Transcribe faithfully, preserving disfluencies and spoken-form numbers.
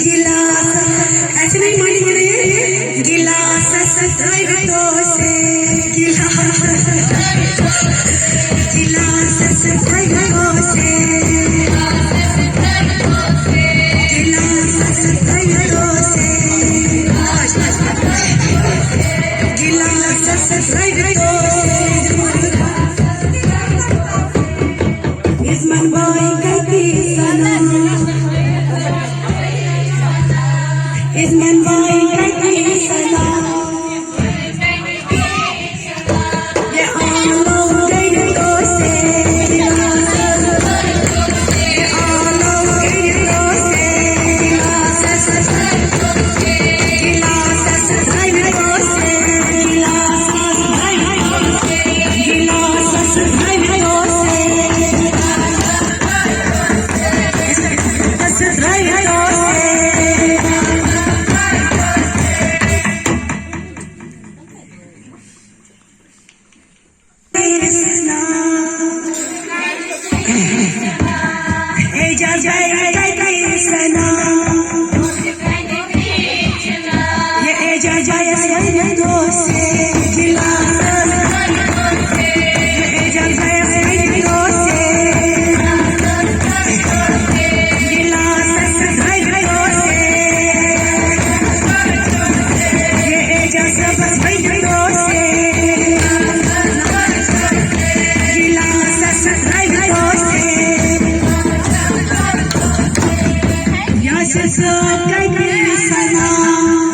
Glasses, ایسے نہیں مانی گئی، گلاسس ترٲوِتو سے، گلاسس، گلاسس ترٲوِتو سے، گلاسس ترٲوِتو سے، گلاسس ترٲوِتو سے۔ عثمان بھائی کَتہِ سَنا؟ عثمان بھائی کَتہِ سَنا؟ یہ آلو گئی تو سے، یہ آلو گئی تو سے، اعجاز بھائی کَتہِ سَنا؟ یہ اعجاز بھائی دوست سے، گلاسس، یہ اعجاز بھائی دوست سے، گلاسس دوست سے، یہ اعجاز بھائی دوست سے، گلاسس دوست سے۔ یاسر صٲب کَتہِ سَنا؟